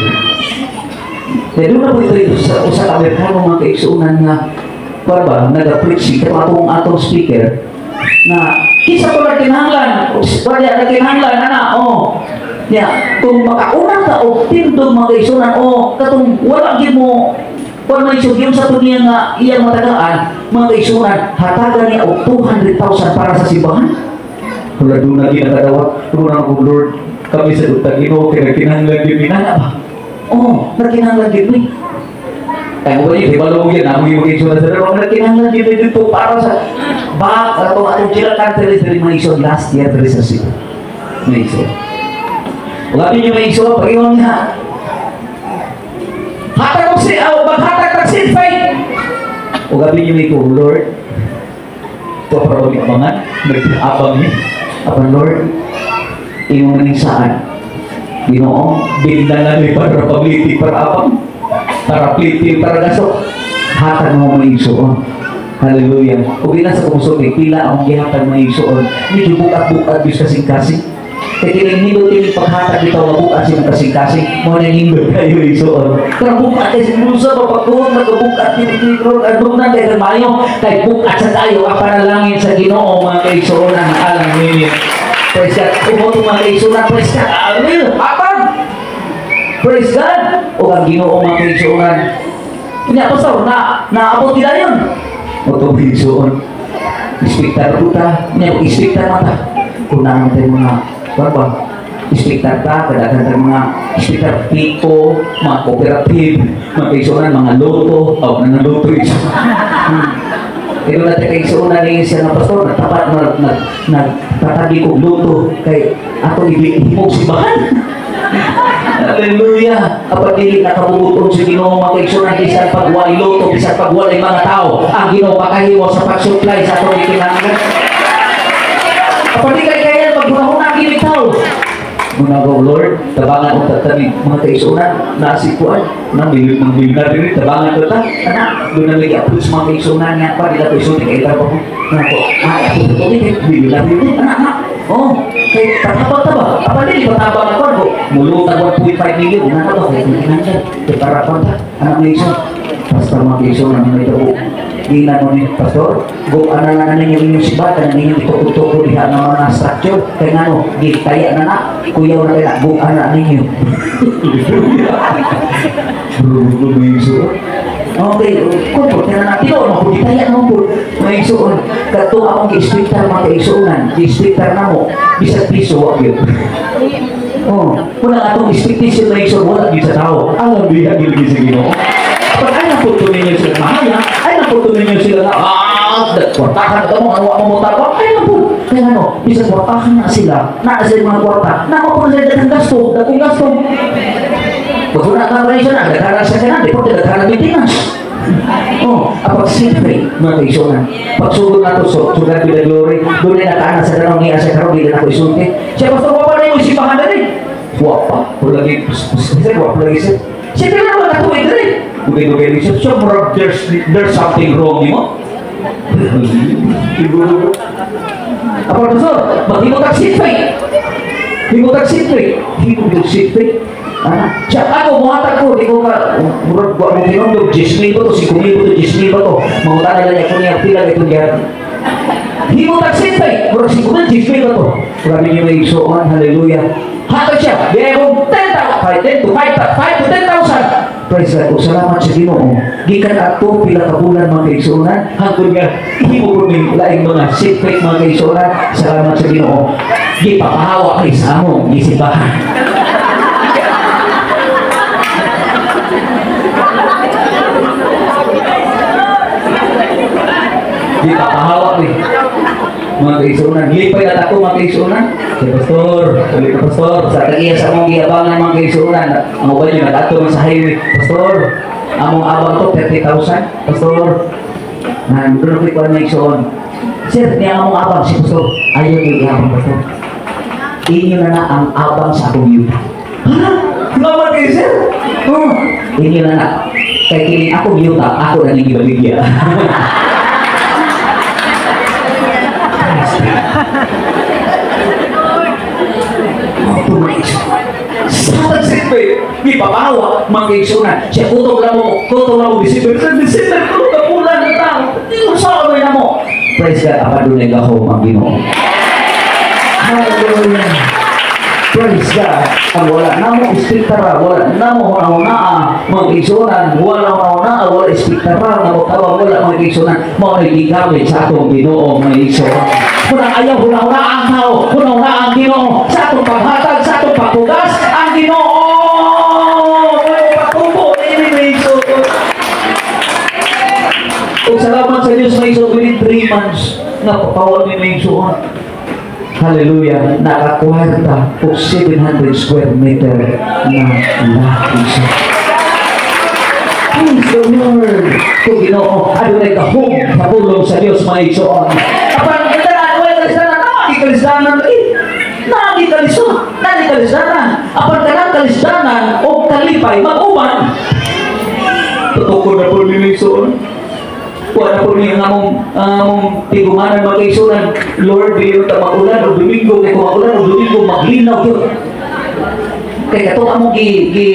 kaya doon na po ito sa usa ka Amerikano mga kaigsunan nga para ba, nag-preach siya atong speaker na kinsa to nagkinahanglan, wala nagkinahanglan, ana, oh. Nya, kung makaunang ka og tindog mga kaigsunan, oh, katong wala gyud mo kung may sugyong sa niya nga iyang matagaan, mga kaigsunan, hatagan niya og 200,000 para sa simbahan. Wala doon na ginagawa. Doon na ako, Lord, kami sa dutang Ginoo kay nagkinahanglan gyud mi na ba? Oh, nagkinahanglan gyud mi. Kaya mo ba yun, hibalong yun, among yung mga sa pero nagkinahanglan gyud mi dito para sa back atong atong general conference diri mga igsoon last year diri sa Cebu. Mga igsoon. Wala niyo mga igsoon, pag-iwan nga. Hatag og si maghatag tag seed faith. O gabi niyo may ko, Lord, ito para kami abangan, nag-abang niyo. Apan Lord, imong maning saan? Ginoo, bigla na mi para pagliti para abang. Para plipil, para gasto. Hatag mo mga igsoon. Hallelujah. Ug ila sa kumusog, pila ang gihatag mga igsoon. Medyo bukat-bukat Diyos kasing-kasing. Kaya kining nindot ini paghatag dito, mabukat siya ng kasing-kasing. Mo na nindot kayo igsoon. Pero bukat kay sa bulsa, mapagkuhon, nagbukat, tinitron, na kay mayo, kay bukat sa tayo, ang panalangin sa Ginoo mga kaigsuonan, alang ninyo. Praise God. Umuto mga kaigsuonan, praise God. Hallelujah. Hatag! Praise God. O ang Ginoo mga kaigsuonan. Kanya, pastor, naabot nila yun. O ito, kaigsuon. Ispektar ko ta. Kanya, ispektar mata. Kung naman tayo mga barba, ispektar ta, kadaghan tayo mga ispektar piko, mga kooperative, mga kaigsuonan, mga loto, o, mga loto igsuon. Ito natin kaigsuonan ni siya nga pastor, nagtapat, nagtatabi kong loto, kay atong himog simbahan. Hallelujah! Kapag dili nakabubuton si Ginoo mga kaigsuonan, bisan pag walay loto, bisan pag walay mga tao, ang Ginoo makahiwa sa pag-supply sa atong gikinahanglan. Kapag di kay kaya maghunahuna kini tao. Muna ko, Lord, tabangan og tatani mga kaigsuonan, nasikuan, nang milyonar diri tabangan ko ta. Ana, doon na lagi approach mga kaigsuonan nga pa dila ko isulti kay trabaho. Nako, ay ako to milyonar diri. Ana, ana. Oh, kay tatabang ta ba? Apa dili patabang ako ko? Mulutag 1.5 million una ko kay kinahanglan. Kay para kon ta. Anak ni Iso. Pastor mga kaigsuonan may tabo. Gina mo ni pastor, go ana na ninyo inyong sibatan, ninyo itutuko diha nga mga structure kay ngano gitaya na na kuyaw na kay go ana ninyo. Okay, kumpot na natin o mo gitaya na mo mga igsoon. Kadto akong gi-ispektar mga kaigsuonan, gi-ispektar namo bisag piso wa gyud. Oh, muna atong expectation mga igsoon wala gyud sa tao. Alam diha gyud sa Ginoo. Pag ay naputo ninyo sila mahaya, ay naputo ninyo sila na, kwartahan na mo, ano mo mo ay naputo. Kaya ano, bisag kwartahan na sila, naa sila mga kwarta, naa po na sila daghang gasto, dagkong gasto. Pag na ka rin siya na, dagharan siya na, di po, dagharan maintenance. Oh, apag siyempre, mga kaigsuonan, pagsugod na to, so, to God be the glory, doon na nakaana sa karon niya sa karon, di na ako isulti. Siya, pastor, wapa na yung isipahan na rin. Wapa, wala lagi, wapa lagi siya. Siyempre na wala katuwid rin. Dugay-dugay rin siya. So, there's something wrong mo. Siguro. Apa, pastor, maghimutag sitway. Himutag sitway. Himutag sitway. Siya, ako, muhatag ko, di ko ka, murag, wa mo kinundog, 10,000 to, 5,000 to, 10,000 to. Mangutan na lang ako niya, pila itong gyud. Himutag sitway. Murag 5,000, 10,000 to. Grabe niyo may igsoon, hallelujah. Hatag siya, di akong 10,000, 5 to 5 to 10,000. Praise God. O, salamat sa Ginoo. Gikan ato pila ka bulan mga kaigsuonan, hangtod nga himo pud ning laing mga secret mga kaigsuonan. Salamat sa Ginoo. Gipapahawa kay sa among gisimbahan. Gipapahawa ni mga kaigsuonan. Lipay na ako mga kaigsuonan. Si pastor, sabi ko pastor, sa tagiya sa among giabangan mga kaigsuonan, ang uban niyo nag-adto man sa highway. Pastor, among abang to 30,000, pastor. Nandun ko kuan mga igsoon. Sir, niya among abang si pastor. Ayaw niyo giabang pastor. Inyo na na ang abang sa akong yuta. Ha? Naman kayo sir? Oh, inyo na na. Kay kini akong yuta, ako na ning gibaligya. Sa siyempre, gipapawa mga kaigsuonan. Siya kutob na mo, December, December, kutob na bulan na tao. Di ko sa na mo. Praise God, apa doon ay gahom ang Ginoo. Hallelujah. Praise God. Ang wala na mo ispektara, wala na mo hunahunaa mga kaigsuonan, wala hunahunaa, wala ispektara, nga mo tawag, wala mga kaigsuonan, mao na gigamit sa atong Ginoo mga kaigsuonan. Kung ang ayaw hunahunaa ang tao, hunahunaa ang Ginoo sa atong paghatag, sa atong pagpugas, ang Ginoo may patubo ini mga igsoon. Ug salamat sa Dios mga igsoon, within 3 months nga papawa ni mga igsoon. Hallelujah, nakakwarta og 700 square meter na lot. Praise the Lord. Kung Ginoo, adunay gahom sa pulong sa Dios mga igsoon. Apan kita na kalisdanan, naagi kalisdanan lagi. Naagi kalisod, naagi kalisdanan. Apan kanang kalisdanan og kalipay mag-uban. Tutukod na po ni Igsoon. Wala po ni ang among tigumanan, mga kaigsunan. Lord, di ta magulan o Domingo, kay kung magulan o Domingo, maglinaw yun. Kay katong among gi, gi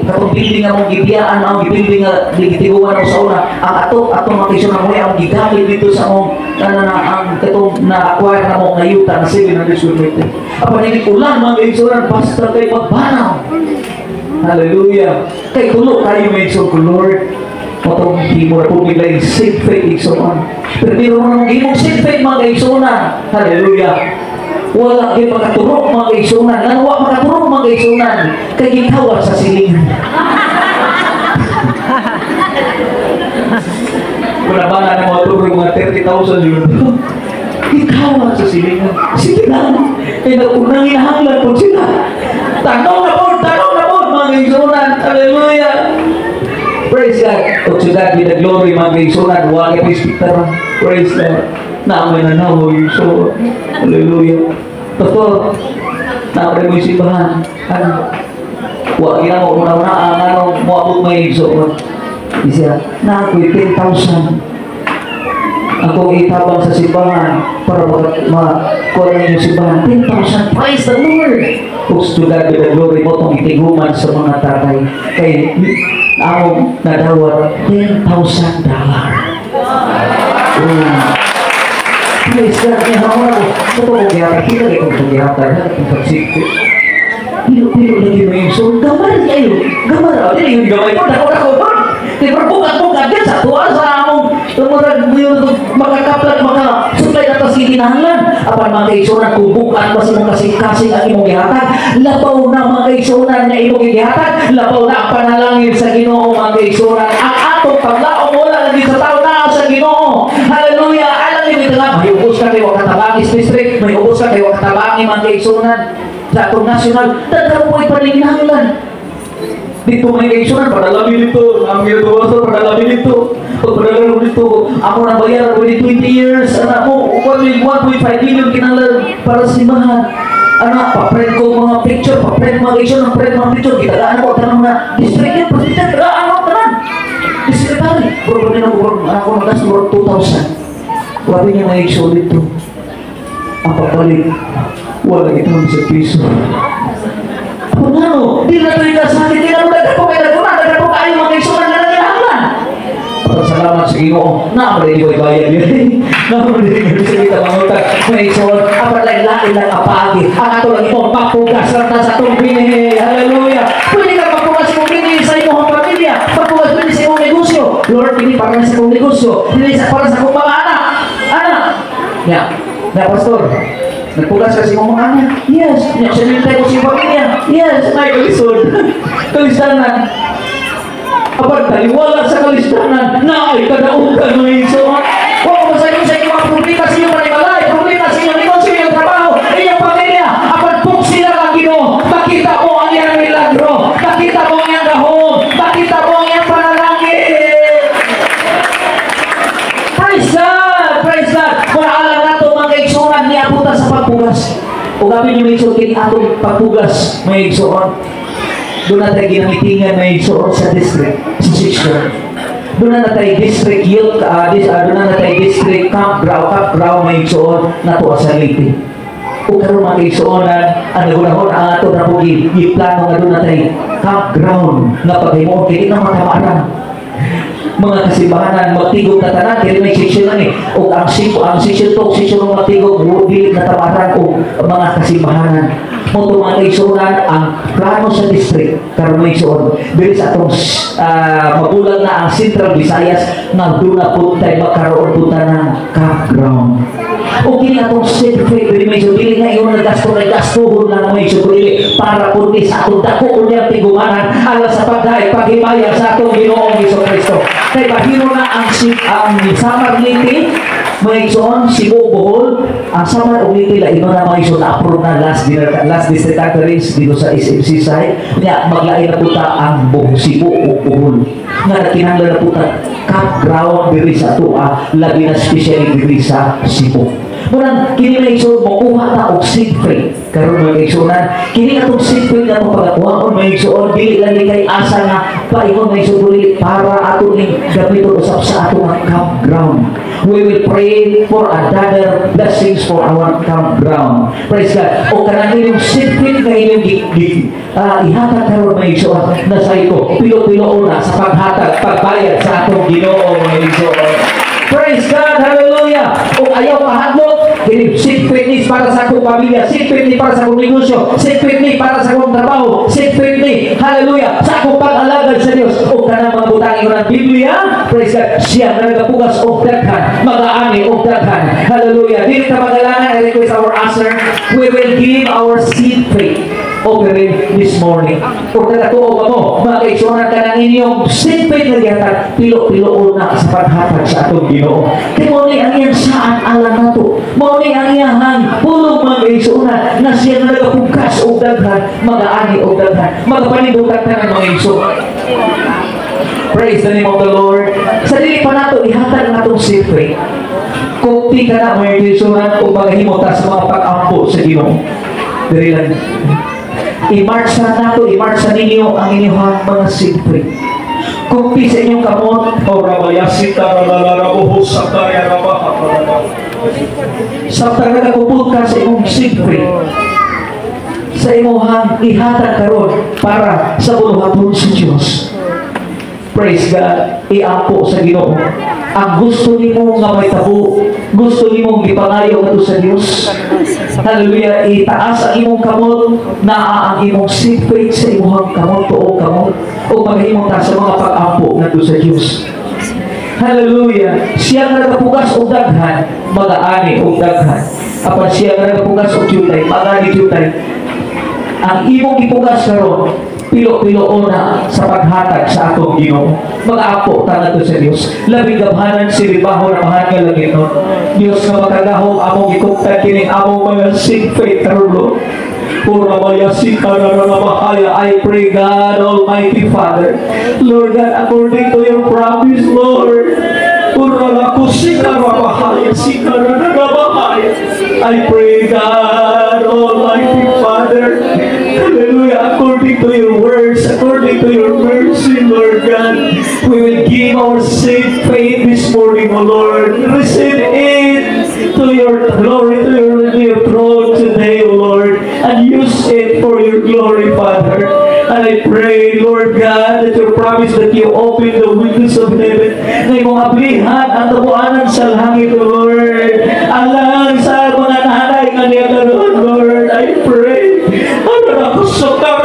katong building among gibiyaan, among gibuilding nga gitiguan mo sa una, ang ato atong mga kaigsunan mo ang gigamit dito sa among na, na, ang katong na-acquire na mo nga yuta na 700 square meter. Apan hindi ulan, mga kaigsunan, basta kay magbanaw. Hallelujah. Kay tulo kayo may igsoon ko, Lord. Motong himo na po nila yung seed faith, igsoon. Pero di mo naman himong seed faith, mga kaigsunan. Hallelujah. Wala kay makaturok, mga kaigsunan. Nga wa makaturok, mga kaigsunan? Kay gikawat sa silingan. Wala ba na mga turok mga 30,000 yun? Gikawat sa silingan. Sige lang. Kay naunang hinahanglan po sila. Tanong na po, mga kaigsunan. Hallelujah. Praise God. O to God be the glory, mga kaigsunan. Huwag kayo ispektara. Praise God. Naamoy na namoy. So, hallelujah. Pastor, naamoy mo yung simbahan. Ano? Huwag yan mo. Una-una, ang ano, muabot mo yung igsoon. Isa, na ako'y 10,000. Akong itabang sa simbahan para makuha ninyo simbahan. 10,000. Praise the Lord. O to God be the glory mo itong itiguman sa mga tatay. Kay among nadawat $10,000. Oh. Praise God. Kaya ako na ko. Ito kong gihatag. Kita kayo kong gihatag. Itong pagsikip. Pilo-pilo lagi mo yung soul. Gamay kayo. Gamay. Dili yung gamay ko. Dako-dako. Kaya bukat-bukat din sa tuwa sa among tumurag yun makakaplat maka-supply na tas gikinahanglan. Apan mga kaigsunan, kung bukat pa sa imong kasing-kasing ang imong gihatag, labaw na, mga kaigsunan, nga imong gihatag, labaw na ang panalangin sa Ginoo, mga kaigsunan. Ang atong paglaom wala lagi sa tao, naa sa Ginoo. Hallelujah. Alam niyo nga, may ubos ka kay Wakatabangis District, may ubos ka kay Wakatabangi, mga kaigsunan, sa atong national, daghan po ay panginahanglan. Dito may kaigsunan, padalami dito, ang ginagawa sa padalami dito, pag padalami dito, ako nang bayaran within 20 years, anak mo, 1.5 million kinahanglan para sa simbahan. Anak, pa-print ko mga picture, pa-print mga kaigsunan, print mga picture, gitagaan ko, tanong na, district yun, president, tagaan ako, tanan. Secretary, bro, bro, bro, anak ko nagas, bro, 2,000. Wala niya may igsoon dito. Ang pagbalik, wala itong sa piso. Kung ano, di na ito yung sakit, di na ito po kayo naguna, nagpo kayo mga kaigsunan na nanginahanglan. Salamat sa Ginoo, naamay ko ibayad yun. Naamay ko sa kita mga utang. May igsoon, apat lang lain lang apagi. Ang ato lang imong papugas lang ta sa atong bini. Hallelujah. Pwede ka magpugas imong bini sa imong pamilya, magpugas bini sa imong negosyo. Lord, ini para sa akong negosyo, dili sa para sa akong mga anak. Anak. Ya, ya pastor. Nagpugas ka sa imong mga anak? Yes. Nya sa ko sa imong pamilya? Yes. May kalisod. Kalistanan. Apan taliwala sa kalistanan, na ay kadaugan mga igsoon. Huwag mo sa inyo sa inyong mga problema sa inyong panimalay, problema sa inyong negosyo, inyong trabaho, inyong pamilya. Apan puksi lang ang Ginoo. Makita mo ang iyang milagro. Makita mo ang iyang gahom. Makita mo ang iyang panalangin. Praise God! Praise God! Kung alam nato mga kaigsunan, niabot sa pagpugas. O gabi niyo mga igsoon, kini atong pagpugas, mga igsoon. Doon na tayo ginamitingan, mga igsoon, sa district, sa section. Doon na tayo district youth, doon na tayo district campground, mga igsoon, nato sa Leyte. O karon mga kaigsuonan, ang nagunahon ang ato na po giplano nga doon na tayo campground nga paghimuon kini nga matamaran. Mga kasimbahanan magtigog na tanan kay may section lang eh. O ang section 2, section 1 magtigog dili na tamaran og mga kasimbahanan. Mo mga kaigsuonan, ang plano sa district karon may igsoon diri sa atong magulang na ang Central Visayas nga doon na po tayo magkaroon po ta ng campground. O kini atong seed faith diri may igsoon, dili nga ingon nga gasto kay gastuhon lang may igsoon dili para po ni sa atong dako unyang tigumanan alang sa pagdaig paghimaya sa atong Ginoong Jesucristo. Kay bahino na ang Samar Leyte mga igsoon, Cebu, Bohol, ang Samar ug Leyte lain na mga igsoon na approve na last dinner, last district conference dito sa SMC site. Nya maglain na puta ang buong Cebu ug Bohol. Nga nakinahanglan na puta campground diri sa atoa, labi na especially diri sa Cebu. Munang kini mga igsoon, mokuha ta og seed faith. Karon, mga igsuonan, kini atong seed faith nga atong pagakuhaon, mga igsoon, dili lang ni kay asa nga paingon, mga igsoon, dili para ato ning gamiton usab sa atong campground. We will pray for another blessings for our campground. Praise God. O kanang inyong seed faith nga inyong ihatag karon, mga igsoon, na ko pilo-pilo na sa paghatag, pagbayad sa atong Ginoo, mga igsoon. Praise God, hallelujah. O ayaw kahadlok, kini seed faith ni para sa akong pamilya, seed faith ni para sa akong negosyo, seed faith ni para sa akong trabaho, seed faith ni, hallelujah, sa akong pag-alagad sa Dios. O kanang mga butang ingon ang Biblia, praise God, siya nga nagapugas og daghan, magaani og daghan. Hallelujah. Dili ta magalangan, I request our usher, we will give our seed faith offering this morning. Kung nagatuo ka mo, mga kaigsuonan, ka ng inyong seed faith nga gihatag, pilo-pilo na sa paghatag sa atong Ginoo. Kay mao ni ang iyang saad alang nato. Mao ni ang iyang pulong, mga kaigsuonan, na siya nga nagapugas og daghan, magaani og daghan. Magapanindot tanan, mga igsuonan. Praise the name of the Lord. Sa dili pa nato ihatag ang atong seed faith, kung ti ka na, mga kaigsuonan, o maghimo ta sa mga pag-ampo sa Ginoo. Diri lang. I-march na nato, i-march sa ninyo ang inyong mga seed faith. Kung sa inyong kamot, O rabayasita ralalarabuho sakaya rabaha. Sa nagakupot ka sa imong seed faith, sa imong ihatag karon para sa buluhaton sa Diyos. Praise God. Iampo sa Ginoo. Ang gusto nimo nga may tabo, gusto nimo gipangayo ngadto sa Dios. Hallelujah. Itaas ang imong kamot, naa ang imong seed faith sa imong kamot, tuong kamot, ug maghimo ta sa mga pag-ampo ngadto sa Dios. Hallelujah. Siya nga nagapugas og daghan, magaani og daghan. Apan siya nga nagapugas og jutay, magaani jutay. Ang imong gipugas karon, pilo-pilo na sa paghatag sa atong Ginoo. Mag-ampo ta ngadto sa Dios. Labing gamhanan si Ribaho na mahal nga langit no. Dios nga makagahom, among gikuptan kining among mga seed faith karon, Lord. I pray, God, Almighty Father, Lord God, according to your promise, Lord. I pray, God, Almighty Father, hallelujah, according to your words, according to your mercy, Lord God, we will give our seed faith this morning, O Lord. Receive it to your glory, to your throne today, O Lord, and use it for your glory, Father. And I pray, Lord God, that your promise that you open the windows of heaven, na imong ablihan ang tabuanan sa langit, O Lord. Alang sa mga nanay nga niya karon, Lord, I pray. Ano na kusog na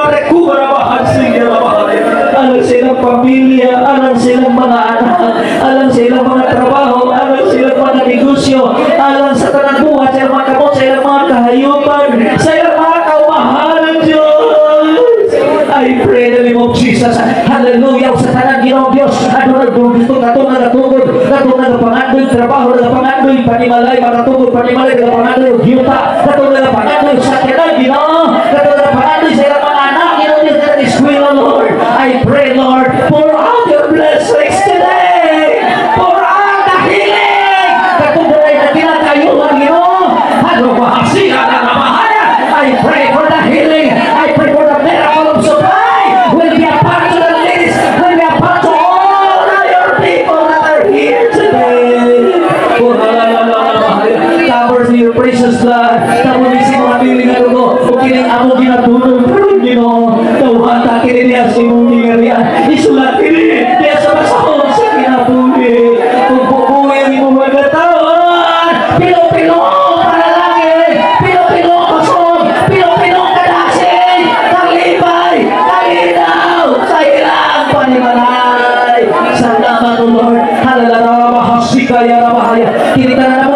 alang sa ilang pamilya, alang sa ilang mga anak, alang sa ilang mga trabaho, alang sa ilang mga negosyo, alang sa tanang buhat, sa ilang mga kamot, sa ilang mga kahayupan, sa ilang mga kaumahanan, Diyos. I pray in the name of Jesus. Hallelujah. Sa tanan, Ginoong Diyos, ano naggusto katong nagatugod, katong nagapangandoy trabaho, nagapangandoy panimalay, makatugod panimalay, nagapangandoy og yuta, katong nagapangandoy sakyanan, Ginoo, katong nagapangandoy sa ilang mga anak, Ginoong Diyos, nga nag-eskwela, Lord. I pray, Lord, pour out your blessings today. Pour out the healing. Katong dunay na kinakayuhan, Ginoo. Ano ba siya na namahaya? I pray for the healing. I pray for the miracle of supply will be a part to the ladies, will be a part to all of your people that are here today. Cover to your precious blood. Tamo ni si mga piling nga dugo. O kining among ginatulong karon, Ginoo. Dawata kini niya sa imong gingharian. Isulat kini niya sa basahon sa kinabuhi. Kung bubuhi ang imong mga tawon, pilo-pilo panalangin, pilo-pilo kusog, pilo-pilo kadasig, kalipay, kalinaw sa ilang panimalay. Salamat, O Lord. Hallelujah. Kini tanan.